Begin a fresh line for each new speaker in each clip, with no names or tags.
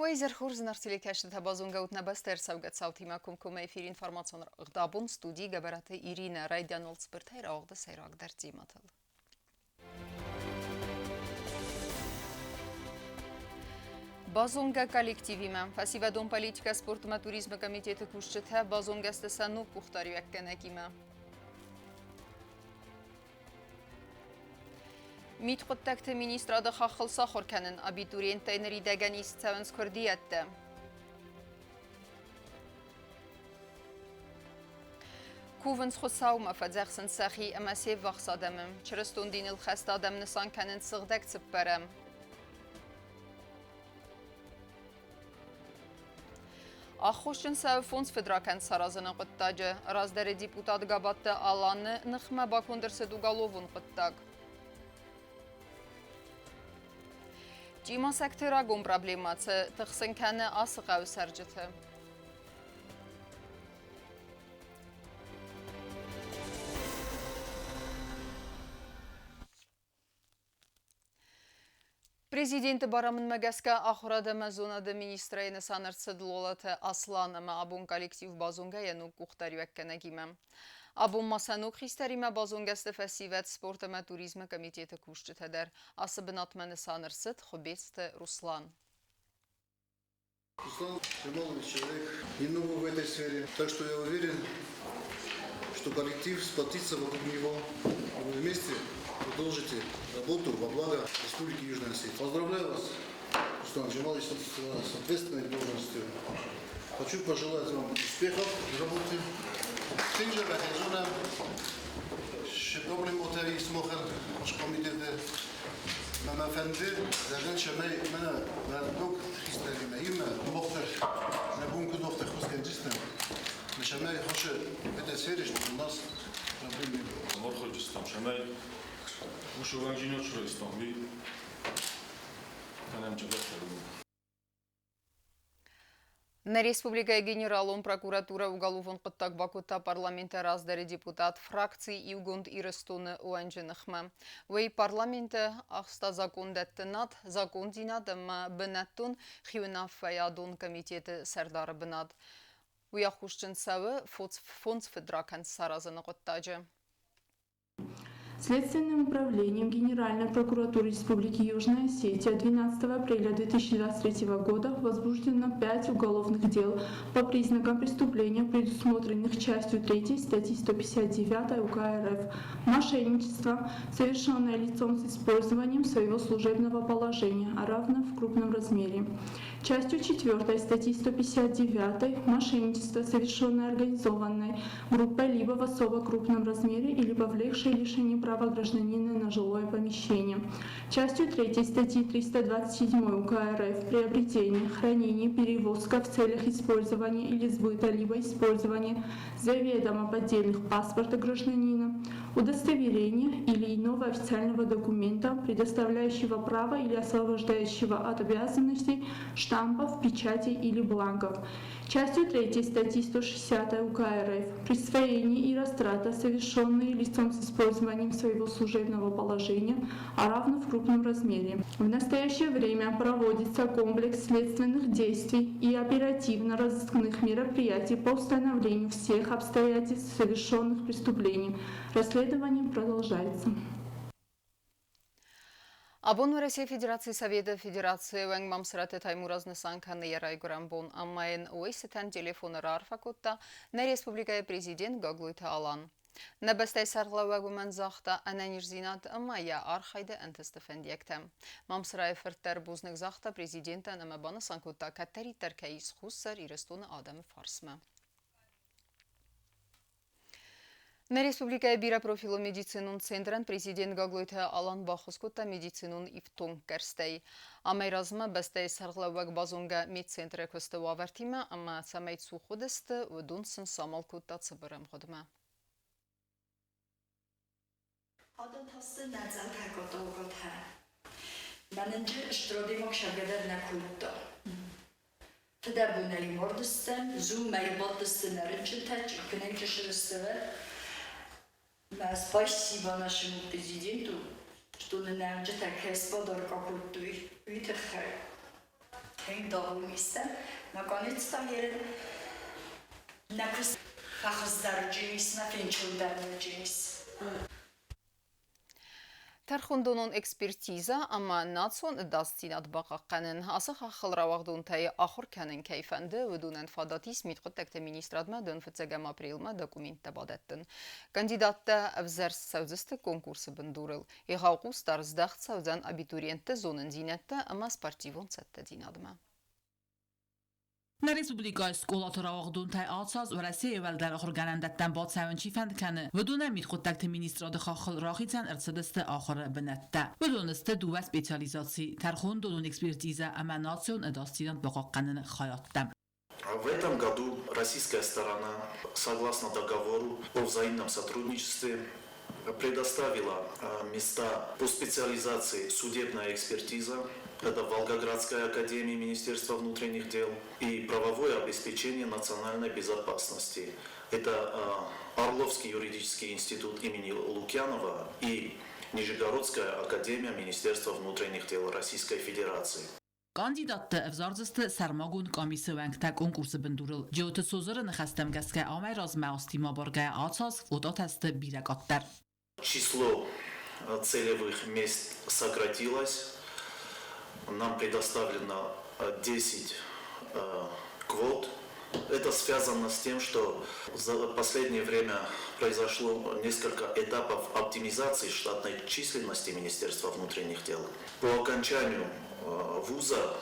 Уӕ изӕр хорз, зынаргъ телекӕсджытӕ, базонгӕ ут нӕ бӕстӕ ӕрцӕугӕ цаутимӕ комкоммӕ эфиры информацион рӕгъдабон студийы Гӕбӕраты Иринӕ райдиан уӕлцбыртӕй рауагъды сӕйрагдӕр темӕтыл. Базонгӕ коллективимӕ. Фӕсивӕдон политикӕ, спорт ӕмӕ туризмы комитеты кусджытӕ базонгӕ сты сӕ ног къухдариуӕггӕнӕгимӕ. Мидхъуыддӕгты министрады хаххыл сахуыр кӕнын абитуриенттӕй ныридӕгӕн ист цӕуынц куырдиӕттӕ. Кувынц Хуыцаумӕ, фӕдзӕхсынц сӕхи ӕмӕ се ввахс адӕмы. Чырыстон диныл хӕст адӕм нысан кӕнынц сыгъдӕг цыппӕрӕм. Аххосджын сӕ фондз фыдракӕнд саразыны хъуыддаджы. Раздӕры депутат Габатты Аланы ныхмӕ баконд ӕрцыд уголовон хъуыддаг. Чъимасӕгты рагон проблемӕ цы тыхсын кӕны ацы хъӕуы цӕрджыты? Президенты барамындмӕ гӕсгӕ ахуырад ӕмӕ зонады министрӕй нысан ӕрцыд Лолаты Аслан ӕмӕ абон коллектив базонгӕ йӕ ног къухдариуӕггӕнӕгимӕ. Абон ма сӕ ног хистӕримӕ базонгӕ сты фӕсивӕд, спорт ӕмӕ туризмы комитеты кусджытӕ дӕр. Ацы бынатмӕ нысан ӕрцыд Хуыбецты Руслан.
Руслан Джамалович человек не новый в этой сфере, так что я уверен, что коллектив сплотится вокруг него, и вы вместе продолжите работу во благо Республики Южная Осетия. Поздравляю вас, Руслан Джамалович, с ответственной должностью. Хочу пожелать вам успехов в работе. Тынджы рахизунӕм проблемотӕ исмохӕн комитеты Мӕ фӕнды зӕгъын, цӕмӕй мӕнӕ мӕ ног хистӕримӕ иумӕ дохтыр, нӕ бон куы дохтыр хосгӕнджытӕн, цӕмӕй хосы в этой сфере, чтобы у нас проблем не было.
Морходжыстам, цӕмӕй уыцы уӕнгджиночрыстам, уый кӕнӕм чидӕртӕ.
Нӕ республикӕйы Генералон прокуратурӕ уголовон хъуыддаг бакодта парламенты раздӕры депутат фракци Иугонд Ирыстоны уӕнджы ныхмӕ. Уый парламенты ахста закондӕттынад, закондзинад ӕмӕ бынӕттон хиуынаффӕйадон комитеты сӕрдары бынат. Уый аххосджын цӕуы фондз фыдракӕнд саразыны хъуыддаджы.
Следственным управлением Генеральной прокуратуры Республики Южная Осетия 12 апреля 2023 года возбуждено 5 уголовных дел по признакам преступления, предусмотренных частью 3 статьи 159 УК РФ «Мошенничество, совершенное лицом с использованием своего служебного положения, а равно в крупном размере». Частью 4 статьи 159 «Мошенничество, совершенное организованной группой либо в особо крупном размере или повлекшее лишение права гражданина на жилое помещение». Частью 3 статьи 327 УК РФ «Приобретение, хранение, перевозка в целях использования или сбыта либо использования заведомо поддельных паспорта гражданина, удостоверения или иного официального документа, предоставляющего право или освобождающего от обязанностей штампов, печатей или бланков. Частью 3 статьи 160 УК РФ «Присвоение и растрата, совершенные лицом с использованием своего служебного положения, а равно в крупном размере». В настоящее время проводится комплекс следственных действий и оперативно-розыскных мероприятий по установлению всех обстоятельств совершенных преступлений. Расследование продолжается.
Абон Уӕрӕсейы Федерацийы Советы Федерацийы уӕнг Мамсыраты Таймураз нысан кӕны йӕ райгуырӕн бон ӕмӕ йын уый цытӕн телефоны раарфӕ кодта нӕ республикӕйы президент Гаглойты Алан. Нӕ бӕстӕйы сӕргълӕууӕг уымӕн загъта ӕнӕниздзинад ӕмӕ йӕ архайды ӕнтысты фӕндиӕгтӕ. Мамсырайы фырт дӕр бузныг загъта президентӕн ӕмӕ банысан кодта, кӕддӕриддӕр кӕй ис Хуссар Ирыстоны адӕмы фарсмӕ. Нӕ республикӕйы бирӕпрофилон медицинон центрӕн президент Гаглойты Алан баххуыс кодта медицинон ифтонггӕрзтӕй. Амӕй размӕ бӕстӕйы сӕргълӕууӕг базонгӕ медцентры куысты уавӕртимӕ ӕмӕ цӕмӕй цух уыдысты, уыдон сын самал кодта цыбыр ӕмгъуыдмӕ.
Адӕм нӕ дзӕлтӕ кодта, Мӕнӕнджы стыр сӕргӕ дӕр нӕ кодта. Фыдӕбонӕй мардыстӕм, зумӕй бадтысты нӕ рынчынтӕ, чъиккынӕй чысылысты. Спасибо нашему президенту, что нын ӕвджытӕ кӕй сподарка кодтой, уый тыххӕй. Тынг догъуым ис Наконец-то ерын нӕ куыст фӕхуыздӕрджын ис, нӕ фенчондӕрджын ис.
Тӕрхондонон экспертизӕ ӕмӕ национ ӕдасдзинад бахъахъхъӕнын ацы хаххыл рауагъдонтӕй ахуыр кӕнын кӕй фӕнды, уыдонӕн фадат ис мидхъуыддӕгты министрадмӕ 15 апрелмӕ документтӕ бадӕттын. Кандидаттӕ ӕвзӕрст цӕудзысты конкурсы бындурыл. Егъау хъусдард здӕхт цӕудзӕн абитуриентты зонындзинӕдтӕ ӕмӕ спортивон цӕттӕдзинадмӕ.
Нӕ республикӕйы скъолаты рауагъдонтӕй ацы аз Уӕрӕсейы уӕлдӕр ахуыргӕнӕндӕттӕм бацӕуын чи фӕнд кӕны, уыдонӕн мидхъуыддӕгты министрады хаххыл рахицӕн ӕрцыдысты ахуыры бынӕттӕ. Уыдон сты дыууӕ специализаци: тӕрхондонон экспертизӕ ӕмӕ национ ӕдасдзинад бахъахъхъӕныны хайадтӕ.
В этом году российская сторона, согласно договору о взаимном сотрудничестве, предоставила места по специализации судебная экспертиза, это Волгоградская академия Министерства внутренних дел, и правовое обеспечение национальной безопасности. Это Орловский юридический институт имени Лукьянова и Нижегородская академия Министерства внутренних дел Российской Федерации.
Кандидатты ӕвзардзысты сӕрмагонд къамисы уӕнгтӕ конкурсы бындурыл. Джиоты Созыры ныхӕстӕм гӕсгӕ амӕй размӕ азтимӕ абаргӕйӕ ацы аз квотатӕ сты бирӕ къаддӕр.
Число целевых мест сократилось. Нам предоставлено 10 квот. Это связано с тем, что за последнее время произошло несколько этапов оптимизации штатной численности Министерства внутренних дел. По окончанию вуза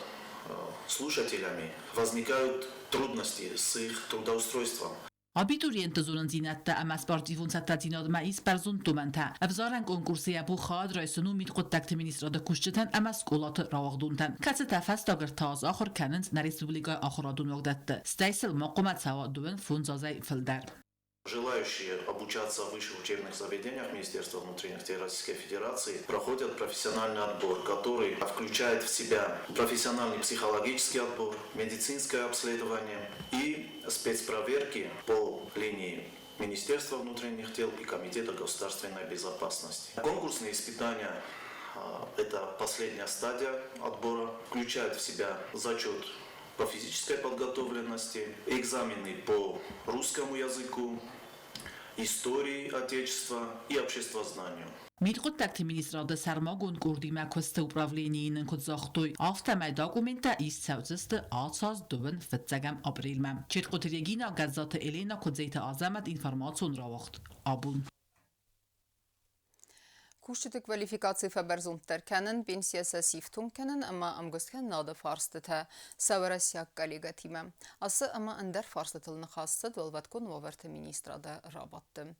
слушателями возникают трудности с их трудоустройством.
Абитуриентты зонындзинӕдтӕ ӕмӕ спортивон цӕттӕдзинадмӕ ис бӕрзонд домӕнтӕ. Ӕвзарӕн конкурсы йӕ бон хайад райсын у мидхъуыддӕгты министрады кусджытӕн ӕмӕ скъолаты рауагъдонтӕн, кӕцытӕ фӕстаг ӕртӕ аз ахуыр кӕнынц нӕ республикӕйы ахуырадон уагдӕтты, стӕй сыл ма хъуамӕ цӕуа 25 азӕй фылдӕр.
Желающие обучаться в высших учебных заведениях Министерства внутренних дел Российской Федерации проходят профессиональный отбор, который включает в себя профессиональный психологический отбор, медицинское обследование и спецпроверки по линии Министерства внутренних дел и Комитета государственной безопасности. Конкурсные испытания – это последняя стадия отбора, включает в себя зачет по физической подготовленности, экзамены по русскому языку, истории Отечества и обществознанию.
Мидхъуыддӕгты министрады сӕрмагонд къордимӕ куысты управленийы нын куыд загътой, афтӕмӕй документтӕ ист цӕудзысты ацы аз 25 апрелмӕ. Четкъуты Регина, Гӕззаты Елена, Куыдзеты Азӕмӕт, информацион рауагъд «Абон».
Кусджыты квалификаци фӕбӕрзонддӕр кӕнын, пенсийӕ сӕ сифтонг кӕнын ӕмӕ ӕмгуысткӕнынады фарстытӕ сӕ уӕрӕсейаг коллегӕтимӕ. Ацы ӕмӕ ӕндӕр фарстытыл ныхас цыд Уӕлвӕткон уавӕрты министрады рабадты.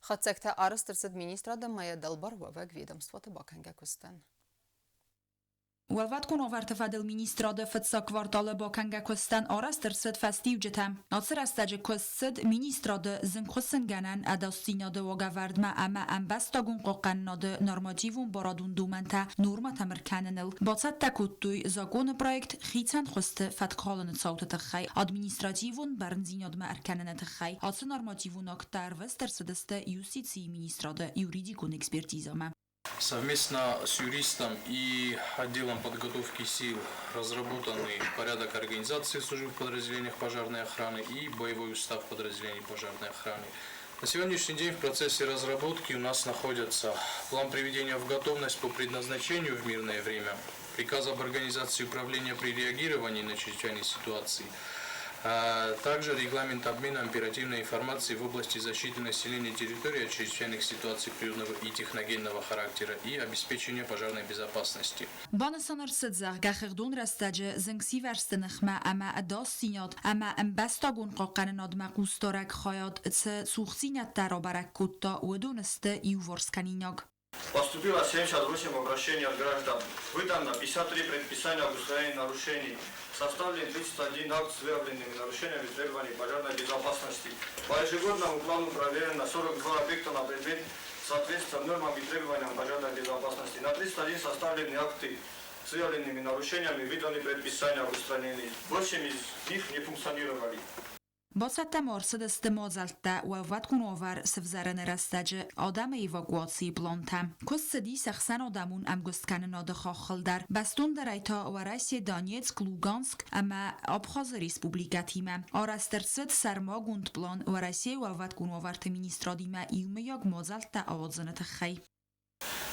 Хатдзӕгтӕ арӕзт ӕрцыд министрады ӕмӕ йӕ дӕлбар уӕвӕг ведомствоты бакӕнгӕ куыстӕн.
Уӕлвӕткон уавӕрты фӕдыл министрады фыццаг кварталы бакӕнгӕ куыстӕн арӕзт ӕрцыд фӕстиуджытӕ. Ацы рӕстӕджы куыст цыд министрады зынгхуыссынгӕнӕн ӕдасдзинады уагӕвӕрдмӕ ӕмӕ ӕмбӕстагон хъахъхъӕнынады нормативон барадон домӕнтӕ нормӕтӕм ӕркӕныныл. Бацӕттӕ кодтой законы проект хицӕн хуызты фӕткхалыны цауты тыххӕй административон бӕрндзинадмӕ ӕркӕныны тыххӕй. Ацы нормативон акттӕ ӕрвыст ӕрцыдысты юстицийы министрады юридикон экспертизӕмӕ.
Совместно с юристом и отделом подготовки сил разработанный порядок организации службы в подразделениях пожарной охраны и боевой устав подразделений пожарной охраны. На сегодняшний день в процессе разработки у нас находятся план приведения в готовность по предназначению в мирное время, приказ об организации управления при реагировании на чрезвычайные ситуации, а также регламент обмена оперативной информацией в области защиты населения территории от чрезвычайных ситуаций природного и техногенного характера и обеспечения пожарной безопасности.
Банысан ӕрцыд, зӕгъгӕ, хыгъдон рӕстӕджы зынгсивӕрзты ныхмӕ ӕмӕ ӕдасдзинад ӕмӕ ӕмбӕстагон хъахъхъӕнынадмӕ хъусдарӕг хайад цы цухдзинӕдтӕ рабӕрӕг кодта, уыдон сты иуварскӕнинаг.
Поступило 78 обращений от граждан. Выдано 53 предписания об устранении нарушений. Составлен 31 акт с выявленными нарушениями требований пожарной безопасности. По ежегодному плану проверено 42 объекта на предмет соответствия нормам и требованиям пожарной безопасности. На 301 составлены акты с выявленными нарушениями, выданы предписания об устранении. 8 из них не функционировали.
Бацӕттӕ ма ӕрцыдысты мадзӕлттӕ уӕлвӕткон уавӕр сывзарыны рӕстӕджы адӕмы эвакуацийы плантӕ. Куыст цыдис ӕхсӕнадӕмон ӕмгуысткӕнынады хаххыл дӕр, бӕстондӕрӕй та Уӕрӕсе, Донецк, Луганск ӕмӕ Абхазы республикӕтимӕ. Арӕзт ӕрцыд сӕрмагонд план Уӕрӕсейы уӕлвӕткон уавӕрты министрадимӕ иумӕйаг мадзӕлттӕ ауадзыны тыххӕй.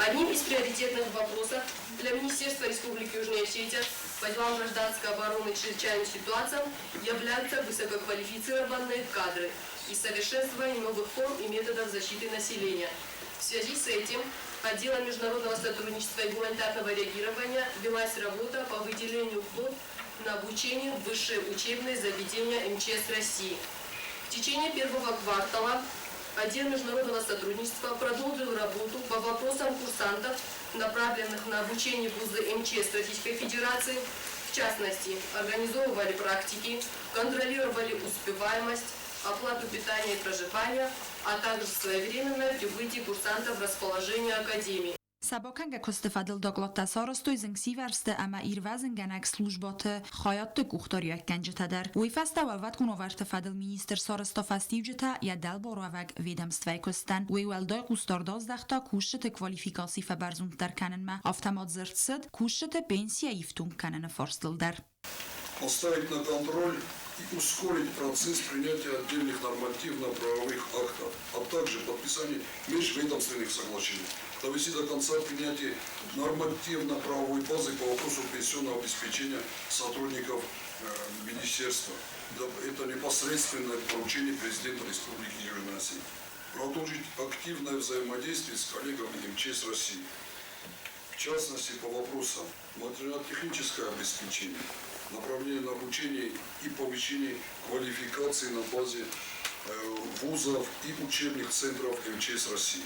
Одним из приоритетных вопросов для Министерства Республики Южная Осетия по делам гражданской обороны и чрезвычайным ситуациям являются высококвалифицированные кадры и совершенствование новых форм и методов защиты населения. В связи с этим отделом международного сотрудничества и гуманитарного реагирования велась работа по выделению квот на обучение в высшие учебные заведения МЧС России. В течение первого квартала отдел международного сотрудничества продолжил работу по вопросам курсантов, направленных на обучение в вузы МЧС Российской Федерации. В частности, организовывали практики, контролировали успеваемость, оплату питания и проживания, а также своевременное прибытие курсантов в расположение Академии.
Сӕ бакӕнгӕ куысты фӕдыл докладтӕ сарӕзтой зынгсивӕрзты ӕмӕ ирвӕзынгӕнӕг службӕты хайадты къухдариуӕггӕнджытӕ дӕр. Уый фӕстӕ уӕлвӕткон уавӕрты фӕдыл министр сарӕзта фӕстиуджытӕ йӕ дӕлбаруӕвӕг ведомствӕйы куыстӕн. Уый уӕлдай хъусдард аздӕхта кусджыты квалификаци фӕбӕрзонддӕр кӕнынмӕ, афтӕ ма дзырд цыд кусджыты пенсийӕ ифтонг кӕныны фарстыл дӕр.
Поставить на контроль и ускорить процесс принятия отдельных нормативно-правовых актов, а также подписание межведомственных соглашений, довести до конца принятие нормативно-правовой базы по вопросу пенсионного обеспечения сотрудников министерства. Это непосредственное поручение президента Республики Южная Осетия. Продолжить активное взаимодействие с коллегами МЧС России. В частности, по вопросам материально-технического обеспечения, направление на обучение и повышение квалификации на базе вузов и учебных центров МЧС России,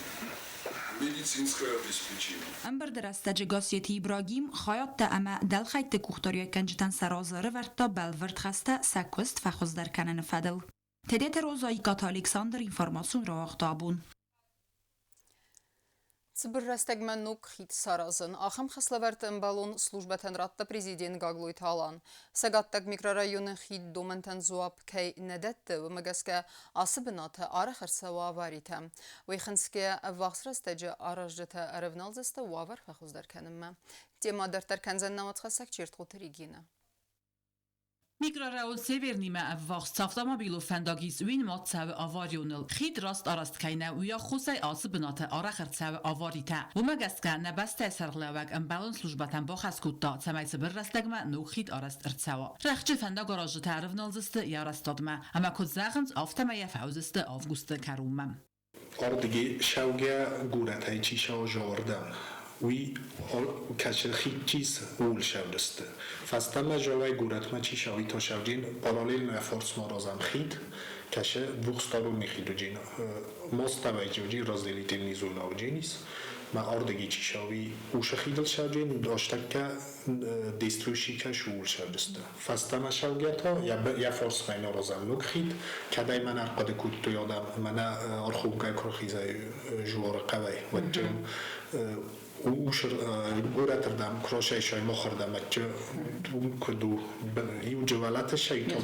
медицинское обеспечение.
Ӕмбырды рӕстӕджы Гассеты Ибрагим хайадтӕ ӕмӕ дӕлхӕйтты къухдариуӕггӕнджытӕн сӕ разы ӕрӕвӕрдта бӕлвырд хӕстӕ сӕ куыст фӕхуыздӕр кӕныны фӕдыл. Тедеты Роза, Икъаты Александр информацион рауагъта абон.
Цыбыр рӕстӕгмӕ ног хид саразын. Ахӕм хӕслӕвӕрд ӕмбӕлон службӕтӕн радта президент Гаглойты Алан. Цӕгаттаг микрорайоны хид домӕнтӕн дзуапп кӕй нӕ дӕтты, уымӕ гӕсгӕ ацы бынаты арӕх ӕрцӕуы аваритӕ. Уый хынцгӕ ӕввахс рӕстӕджы аразджытӕ ӕрӕвналдзысты уавӕр фӕхуыздӕр кӕнынмӕ. Темӕ дарддӕр кӕндзӕн нӕ уацхӕссӕг Чертхъоты Регинӕ.
Микрорайон Севернимӕ ӕввахс цы автомобилон фӕндаг ис, уый нымад цӕуы аварионыл. Хид раст арӕзт кӕй нӕу, уый аххосӕй ацы бынаты арӕх ӕрцӕуы аваритӕ. Уымӕ гӕсгӕ нӕ бӕстӕйы сӕргълӕууӕг ӕмбӕлон службӕтӕн бахӕс кодта, цӕмӕй цыбыр рӕстӕгмӕ ног хид арӕзт ӕрцӕуа. Рӕхджы фӕндагаразджытӕ ӕрывналдзысты йӕ арӕзтадмӕ, ӕмӕ куыд зӕгъынц, афтӕмӕй йӕ фӕуыдзысты августы кӕронмӕ.
Ардыги шӕугӕ горӕтӕй чи сӕвзӕрдӕн, уый кӕсы хидчис ууыл сӕвдысты. Фӕстӕмӕ жауӕй горӕтмӕ чи шӕуита шӕвджин, параллельно форсма разам хид, кӕсы двухсторонний хид уджин. Мостовой джуджин разделительный зона уджинис. Ма ардыги чи шӕуи ушы хидыл шӕвджин, аштӕккӕ действующий кӕс ууыл сӕвдысты. Фӕстӕмӕ шӕугӕ та йӕ фарсмӕ аразӕм ног хид, кӕдӕй мӕн ӕрхъуыды кодтой адӕм, мӕнӕ Архонкӕй куы рахизай Жуары хъӕуӕй, уӕд горӕтырдӕм куы расайсай махырдӕм, уым куыд у, иу джывӕлӕты сӕйтӕ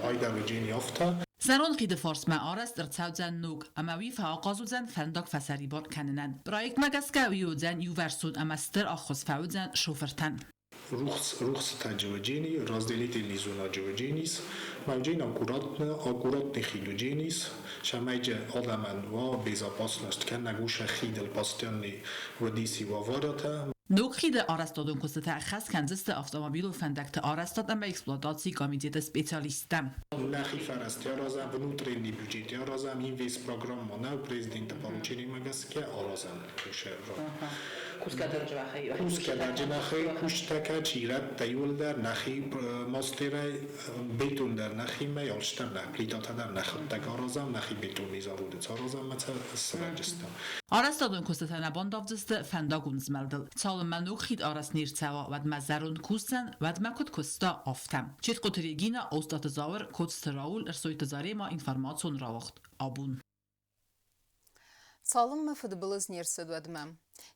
айдӕр уыджени афтӕ.
Зӕронд хиды фарсмӕ арӕзт ӕрцӕудзӕн ног, ӕмӕ уый фӕахъаз уыдзӕн фӕндаг фӕсӕрибар кӕнынӕн. Проектмӕ гӕсгӕ уый уыдзӕн иувӕрсон ӕмӕ стыр ӕххуыс фӕуыдзӕн шофыртӕн.
Рухсытӕ джывыджени, разделительный зона джывыдженис, мӕуджен аккуратно, аккуратный хидудженис, шамайджа адӕмӕн уа безопасность кӕнӕг уша хидыл постоянный водиси уавӕртӕ.
Ног хиды арӕзтадон куыстытӕ ӕххӕст кӕндзысты автомобилон фӕндӕгты арӕзтад ӕмӕ эксплуатацийы комитеты специалисттӕ.
Нӕхи фӕрӕзтӕ аразӕм, внутренний бюджет аразӕм, инвестпрограмма нӕу, президенты поручениемӕ гӕсгӕ аразӕм. Кусгӕ дӕр нӕхи кустӕ чи рӕттӕ иуылдӕр нӕхи мастерӕй, бетон дӕр нӕхимӕ, алчидӕр нӕ плитатӕ дӕр нӕхуыдтӕг аразӕм, нӕхи бетонный заводы аразӕм мӕ сывӕрджыстӕм.
Арӕзтадон куыстытӕ нӕ бандавдзысты фӕндагон змӕлдыл. Цалынмӕ ног хид арӕзт не рцӕуа, уӕдмӕ зӕронд кусдзӕн, уӕдмӕ куыд куыста, афтӕ. Четкъоты Регина, Остъаты Зауыр, Коцты Рауль, Ӕрсойты Зарема, информацион рауагъд. Абон.
Цалынмӕ фыдбылыз не рцыд, уӕдмӕ.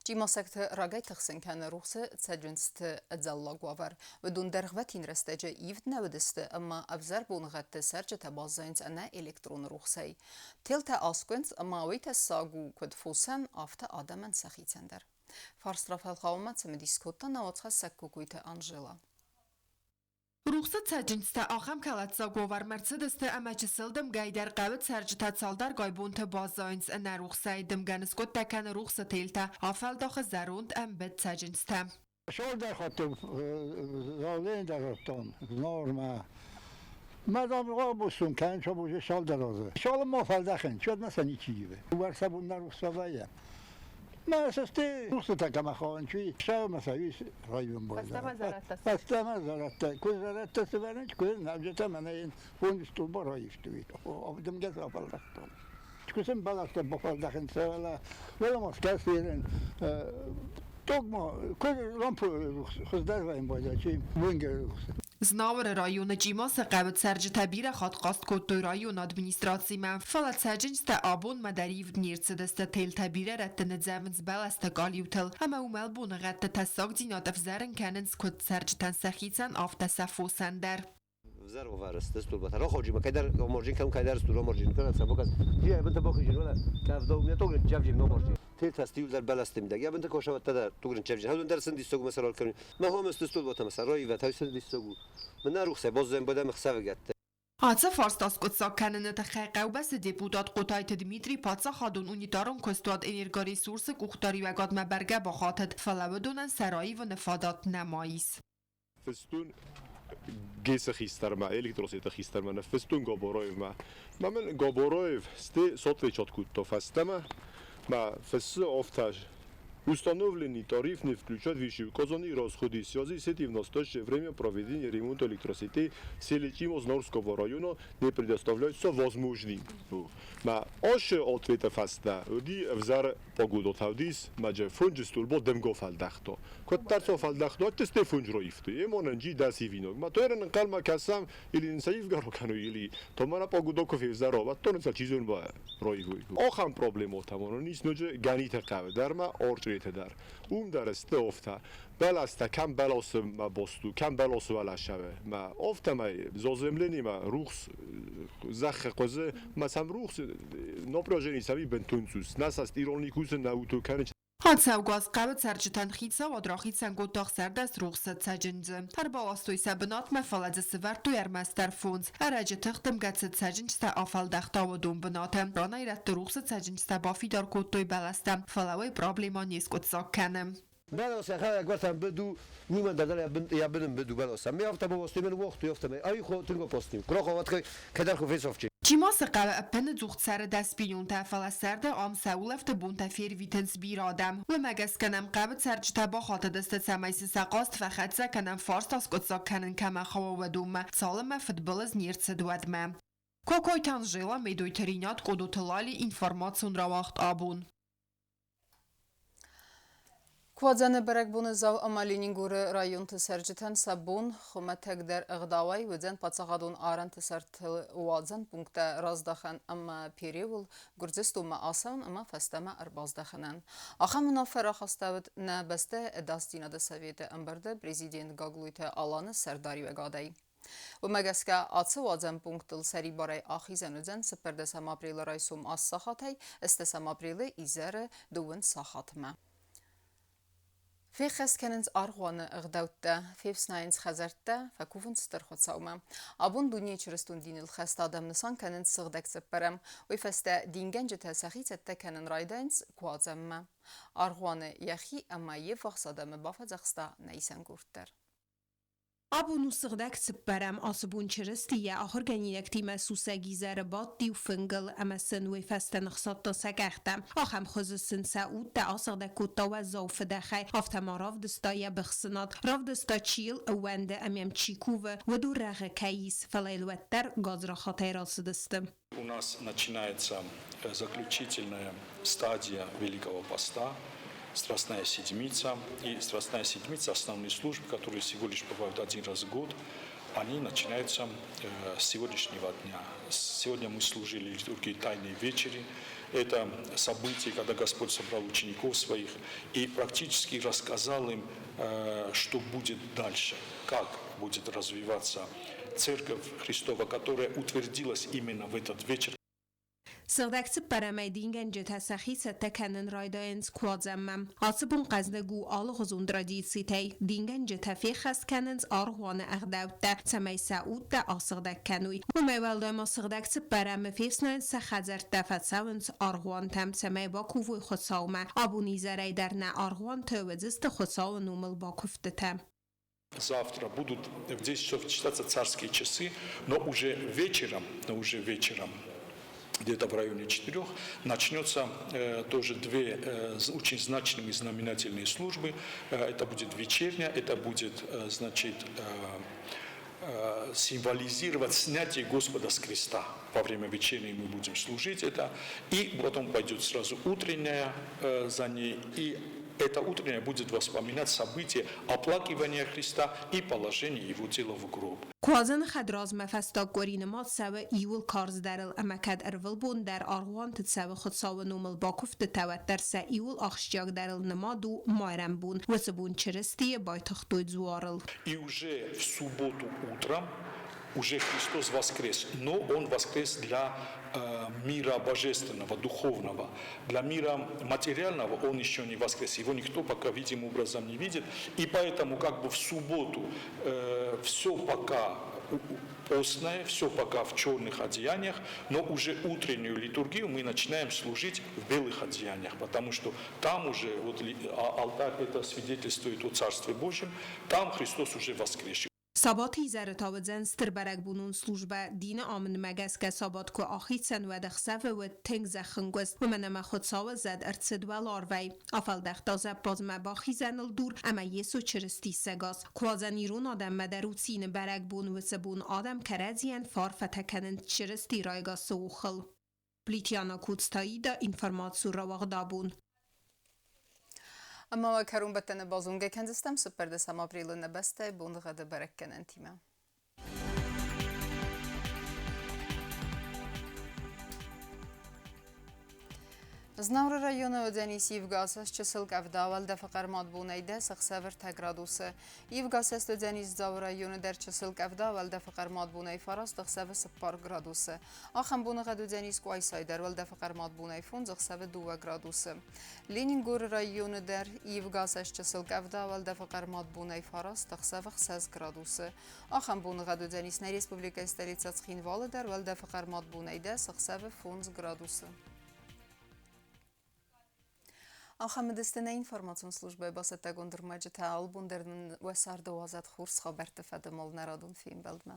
Чъимасӕгты рагӕй тыхсын кӕны рухсы цӕджындзты ӕдзӕллаг уавӕр. Уыдон дӕргъвӕтин рӕстӕджы ивд нӕ уыдысты ӕмӕ ӕвзӕр боныгъӕдты цӕрджытӕ баззайынц ӕнӕ электроны рухсӕй. Телтӕ аскъуынц ӕмӕ уый тӕссаг у куыд фосӕн, афтӕ адӕмӕн сӕхицӕн дӕр. Фарст рафӕлгъауынмӕ цымыдис кодта нӕ уацхӕссӕг Кокойты Анжела.
Рухсы цӕджындзтӕ ахӕм кӕлӕддзаг уавӕрмӕ ӕрцыдысты ӕмӕ чысыл дымгӕйы дӕр хъӕуы цӕрджытӕ цалдӕргай бонты баззайынц ӕнӕ рухсӕй. Дымгӕ ныскъуыдтӕ кӕны рухсы телтӕ, афӕлдахы зӕронд ӕмбыд цӕджындзтӕ.
Норма. Мадам кӕн шалдаразы. Шалым фалдахын, чёдна ничиеве. Варсабунна рухсавая. Ма састе рухсата камахон чи шама савис район бойда. Пастама заратта. Куз заратта сыварнч куз навжата манаин фон стулба раифтуи. Обдым газ афалдахтон. Чкусем баласта бофалдахын савала. Вела москасирен Догма куз лампу хуздар бойда чи венгер рухса.
Знауыры районы Чъимасы хъӕуы цӕрджытӕ бирӕ хатт хъаст кодтой районы администрацимӕ, фӕлӕ цӕджындзтӕ абонмӕ дӕр ивд не рцыдысты, телтӕ бирӕ рӕтты ныдзӕвынц бӕлӕсты къалиутыл ӕмӕ уымӕл боныгъӕдты тӕссагдзинад ӕвзӕрын кӕнынц куыд цӕрджытӕн сӕхицӕн, афтӕ сӕ фосӕн дӕр.
Взар варысты стулбата роходжима кайдар морджин кам кайдар стуро морджин кана сабокас я бынта бохи жинола кавдо мне тогрин чавджи но морджин тел тастиул дар баласты мидаг я бынта кошаватта дар тугрин чавджи хадун дар син дистогу масарал кан ма хом стулбата масар рой ва тавсин дистогу мына рухса боззен бодам хсавгатта.
Ацы фарст аскъуыддзаг кӕныны тыххӕй хъӕубӕсты депутат Хъотайты Дмитрий паддзахадон унитарон куыстуат «Энергоресурс»-ы къухдариуӕгадмӕ бӕргӕ бахатыд, фӕлӕ уыдонӕн сӕ раивыны фадат нӕма ис.
Фыстун ГЭС-ы хистӕрмӕ, электросеты хистӕрмӕ ныффыстон Гобороевмӕ. Ма мын Гобороев сте сотвечат кодта фӕстӕмӕ. Ма фыссы афтӕ: Установленный тариф не включает вышеуказанные расходы в связи с этим в настоящее время проведение ремонта электросетей в селе Чимос Норского района не предоставляется возможным. Ма аше ответа фаста, уди взар погода тавдис, ма же фунж стулбо демго фалдахто. Куыддӕр фалдахто, атте фунж роифты. Эмонан джи даси виног. Ма тоерен нкалма касам или нсаив гаро кану или томана погода ко февзаро, ма тонца чизун ба роивуй. Охам проблемота монон ис ноджы ганите хъавы дӕр ма орчъеты дӕр. Уым дӕр сты офта. Бӕлӕстӕ кӕм бӕласы ма босту, кӕм бӕласы уӕлӕсӕвы. Ма офтӕмӕй зоземлени ма рухс зӕххы хъуызы, ма сӕм рухс напряжение сӕми бынтон цъус. Нӕ сӕ стироникусы нӕ уто кӕны.
Ацӕугӕ аз хъӕуы цӕрджытӕн хицауад рахицӕн кодта 16 рухсы цӕджындзы. Ӕрбаластой сӕ бынатмӕ, фӕлӕ дзы сывӕрдтой ӕрмӕстдӕр фондз. Ӕрӕджы тыхдымгӕ цы цӕджындзтӕ афӕлдӕхта, уыдон бынаты. Ранӕй-рӕтты рухсы цӕджындзтӕ бафидар кодтой бӕлӕстӕ, фӕлӕ уый проблемӕ не скъуыддзаг кӕны.
Баласа хая гвартан беду ниман дадал я бедum беду баласа. Ме авта бовости мен вохту ёфта ме. Ай хо тынго постим. Крохо ватка кедар хо фесовчи.
Чъимасы хъӕуы ӕппыныдзух цӕры 10 бинонтӕ, фӕлӕ сӕрды ам сӕ улӕфты бонтӕ фервитынц бирӕ адӕм. Уымӕ гӕсгӕ нӕм хъӕуы цӕрджытӕ бахатыдысты, цӕмӕй сын сӕ хъаст фӕхӕццӕ кӕнӕм фарст аскъуыддзаг кӕнын кӕмӕ хауы, уыдонмӕ, цалынмӕ фыдбылыз не рцыд, уӕдмӕ. Кокойты Анжела, Медойты Ринат, Къодоты Лали, информацион рауагъд «Абон».
Куадзӕны бӕрӕгбоны Дзау ӕмӕ Ленингоры районты цӕрджытӕн сӕ бон хуымӕтӕгдӕр ӕгъдауӕй уыдзӕн паддзахадон арӕнты сӕртыл уадзӕн пункттӕ раздахӕн ӕмӕ Переуыл Гуырдзыстонмӕ ацӕуын ӕмӕ фӕстӕмӕ ӕрбаздӕхынӕн. Ахӕм уынаффӕ рахастӕуыд нӕ бӕстӕйы ӕдасдзинады советы ӕмбырды президент Гаглойты Аланы сӕрдариуӕгадӕй. Уымӕ гӕсгӕ ацы уадзӕн пункттыл сӕрибарӕй ахизӕн уыдзӕн 14 апрелы райсом 8 сахатӕй 8 апрелы изӕры 2 сахатмӕ. Феххӕст кӕнынц аргъуаны ӕгъдӕуттӕ, фефснайынц хӕдзӕрттӕ, фӕкувынц Стыр Хуыцаумӕ. Абон дунейы чырыстон диныл хӕст адӕм нысан кӕнынц сыгъдӕг цыппӕрӕм. Уый фӕстӕ дингӕнджытӕ сӕхи цӕттӕ кӕнын райдайынц куадзӕнмӕ. Аргъуаны йӕхи ӕмӕ йе ввахс адӕмы бафӕдзӕхста нӕ исӕнгурд дӕр.
Абон у сыгъдӕг цыппӕрӕм. Ацы бон Чырысти йӕ ахуыргӕнинӕгтимӕ сусӕг изӕры бадт иу фынгыл ӕмӕ сын уый фӕстӕ ныхсадта сӕ къӕхтӕ. Ахӕм хуызы сын сӕ удтӕ асыгъдӕг кодта уӕззау фыдӕхӕй, афтӕ ма равдыста йӕ быхсынад. Равдыста, чи йыл ӕууӕнды ӕмӕ йӕм чи кувы, уыдон рӕгъы кӕй ис, фӕлӕ йыл уӕддӕр гадзрахатӕй рацыдысты.
У нас начинается заключительная стадия Великого Поста, Страстная Седмица. И Страстная Седмица – основные службы, которые всего лишь бывают один раз в год. Они начинаются с сегодняшнего дня. Сегодня мы служили литургии Тайной Вечери. Это событие, когда Господь собрал учеников своих и практически рассказал им, что будет дальше, как будет развиваться Церковь Христова, которая утвердилась именно в этот вечер.
Сыгъдӕг цыппӕрӕмӕй дингӕнджытӕ сӕхи цӕттӕ кӕнын райдайынц Куадзӕнмӕ. Ацы бон хъӕздыг у алыгъуызон традицитӕй. Дингӕнджытӕ феххӕст кӕнынц аргъуаны ӕгъдӕуттӕ, цӕмӕй сӕ удтӕ асыгъдӕг кӕной. Уымӕй уӕлдай ма сыгъдӕг цыппӕрӕмы фефснайынц сӕ хӕдзӕрттӕ, фӕцӕуынц аргъуантӕм, цӕмӕй бакувой Хуыцаумӕ. Абон изӕрӕй дӕр нӕ аргъуанты уыдзысты Хуыцауы номыл бакуывдтытӕ.
Завтра будут в 10 часов читаться царские часы, но уже вечером, где-то в районе 4, начнется тоже две очень значимые знаменательные службы. Это будет вечерня, это будет, значит, символизировать снятие Господа с креста. Во время вечерней мы будем служить это. И потом пойдет сразу утренняя за ней. И это утренняя будет воспоминать события оплакивания Христа и положение Его тела в гроб.
Куадзӕны хӕдразмӕ фӕстаг къуыри нымад цӕуы иууыл карздӕрыл ӕмӕ кӕд ӕрвылбон дӕр аргъуанты цӕуы Хуыцауы номыл бакуывдтытӕ, уӕддӕр сӕ иууыл ахсджиагдӕрыл нымад у майрӕмбон. Уыцы бон Чырыстийы байтыгътой дзуарыл.
И уже в субботу утром уже Христос воскрес, но Он воскрес для мира божественного, духовного. Для мира материального Он еще не воскрес, его никто пока видимым образом не видит. И поэтому как бы в субботу все пока постное, все пока в черных одеяниях, но уже утреннюю литургию мы начинаем служить в белых одеяниях, потому что там уже вот, алтарь это свидетельствует о Царстве Божьем, там Христос уже воскресший.
Сабаты изӕры та уыдзӕн стыр бӕрӕгбонон службӕ. Дины амындмӕ гӕсгӕ сабат куы ахицӕн, уӕд ӕхсӕвы уыд тынг зӕххӕнкъуыст, уымӕн ӕмӕ Хуыцауы зӕд ӕрцыд уӕларвӕй. Афӕлдӕхта зӕппадзмӕ бахизӕныл дур ӕмӕ Йесо Чырысти сӕгас. Куадзӕн ирон адӕммӕ дӕр у цины бӕрӕгбон, уыцы бон адӕм кӕрӕдзийӕн фарфӕтӕ кӕнынц Чырысти райгасы охыл. Плитиана Куцтаида, информацион рауагъд Абон.
Ӕмӕ уӕ кӕронбӕттӕны базонгӕ кӕндзыстӕм 14 апрелы нӕ бӕстӕйы боныгъӕды бӕрӕггӕнӕнтимӕ. Знауыры районы уыдзӕнис ивгӕ чысыл къӕвда, уӕлдӕфы хъӕрмад бонӕй 10, ӕхсӕвы 3 градусы. Ивгӕ уыдзӕнис Дзауы районы дӕр чысыл къӕвда, уӕлдӕфы хъӕрмад бонӕй 9, ӕхсӕвы 4 градусы. Ахӕм боныгъӕд уыдзӕнис Къуайсайы дӕр, уӕлдӕфы хъӕрмад бонӕй 5, ӕхсӕвы 2 градусы. Ленингоры районы дӕр ивгӕ чысыл къӕвда, уӕлдӕфы хъӕрмад бонӕй 9, ӕхсӕвы 6 градусы. Ахӕм боныгъӕд уыдзӕнис нӕ республикӕйы столицӕ Цхинвалы дӕр, уӕлдӕфы хъӕрмад бонӕй 10, ӕхсӕвы 5 градусы. Ахӕм уыдысты нӕ информацион службӕйы бацӕттӕгонд ӕрмӕджытӕ. Алыбон дӕр нын уӕ царды уадзӕд хорз хабӕртты фӕдыл нӕ радон фембӕлдмӕ.